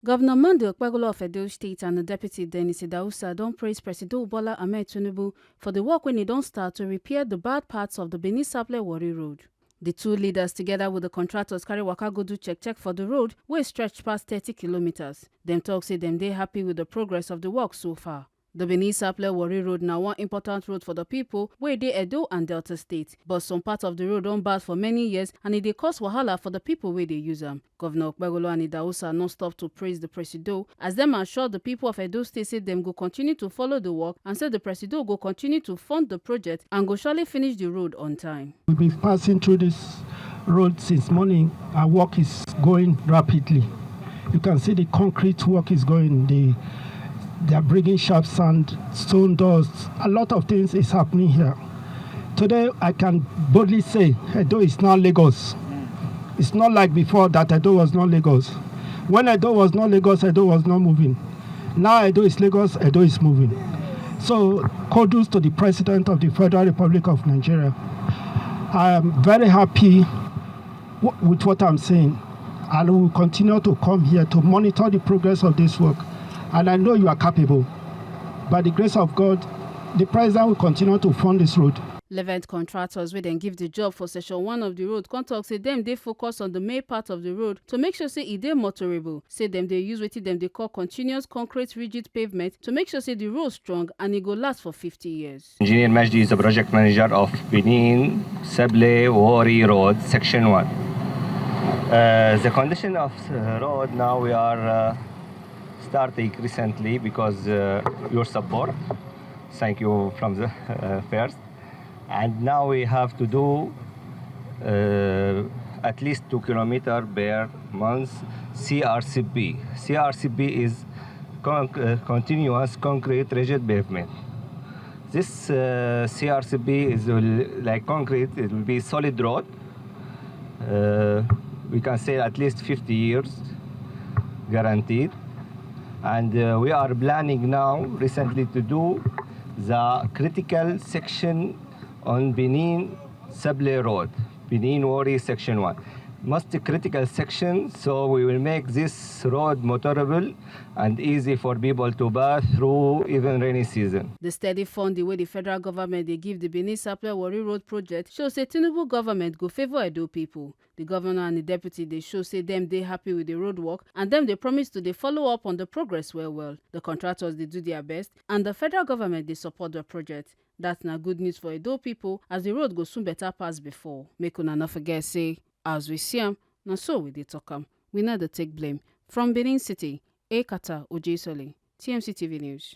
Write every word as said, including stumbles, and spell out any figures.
Governor Monday Okpebholo of Edo State and the Deputy Dennis Idahosa don praise Presido Bola Ahmed Tinubu for the work wey he don start to repair the bad parts of the Benin Sapele Warri Road. The two leaders, together with the contractors, carry waka go do check check for the road wey stretch pass thirty kilometers. Dem talk say dem dey happy with the progress of the work so far. The Benin Sapele Warri Road na one important road for the people wey dey Edo and Delta State, but some part of the road don bad for many years and e dey cause wahala for the people wey dey use am. Governor Okpebholo and Idahosa no stop to praise the Presido, as dem assure the people of Edo State say dem go continue to follow the work and say the Presido go continue to fund the project and go surely finish the road on time. We've been passing through this road since morning, and work is going rapidly. You can see the concrete work is going. The, they are bringing sharp sand, stone doors. A lot of things is happening here. Today, I can boldly say Edo is now Lagos. It's not like before that Edo was not Lagos. When Edo was not Lagos, Edo was not moving. Now Edo is Lagos, Edo is moving. So kudos to the President of the Federal Republic of Nigeria. I am very happy w-, with what I'm seeing, and we will continue to come here to monitor the progress of this work. And I know you are capable. By the grace of God, the President will continue to fund this road. Relevant contractors wey dem give the job for section one of the road come talk say dem dey focus on the main part of the road to make sure say e dey motorable. Say dem dey use wetin dem dey call continuous concrete rigid pavement to make sure say the road strong and e go last for fifty years. Engineer Majdi is the project manager of Benin Sapele Warri Road, section one. Uh, the condition of the road now we are, uh, starting recently because, uh, your support. Thank you from the, uh, first. And now we have to do, uh, at least two kilometer per month C R C P. C R C P is con-, uh, continuous concrete rigid pavement. This, uh, C R C P is, uh, like concrete, it will be solid road. Uh, we can say at least fifty years guaranteed. And, uh, we are planning now recently to do the critical section on Benin Sapele Road, Benin Warri section one. Most critical section, so we will make this road motorable and easy for people to pass through even rainy season. The steady funding wey the federal government dey give the Benin Sapele Warri Road project show say Tinubu government go favour Edo people. The governor and the deputy dey show say dem dey happy with the road work and dem dey promise to dey follow up on the progress well well. The contractors dey do their best and the federal government dey support the project. That na good news for Edo people, as the road go soon better pass before. Make una no forget say, as we see am, na so we dey talk am. We no dey take blame. From Benin City, Ekata Ojesole, T M C T V News.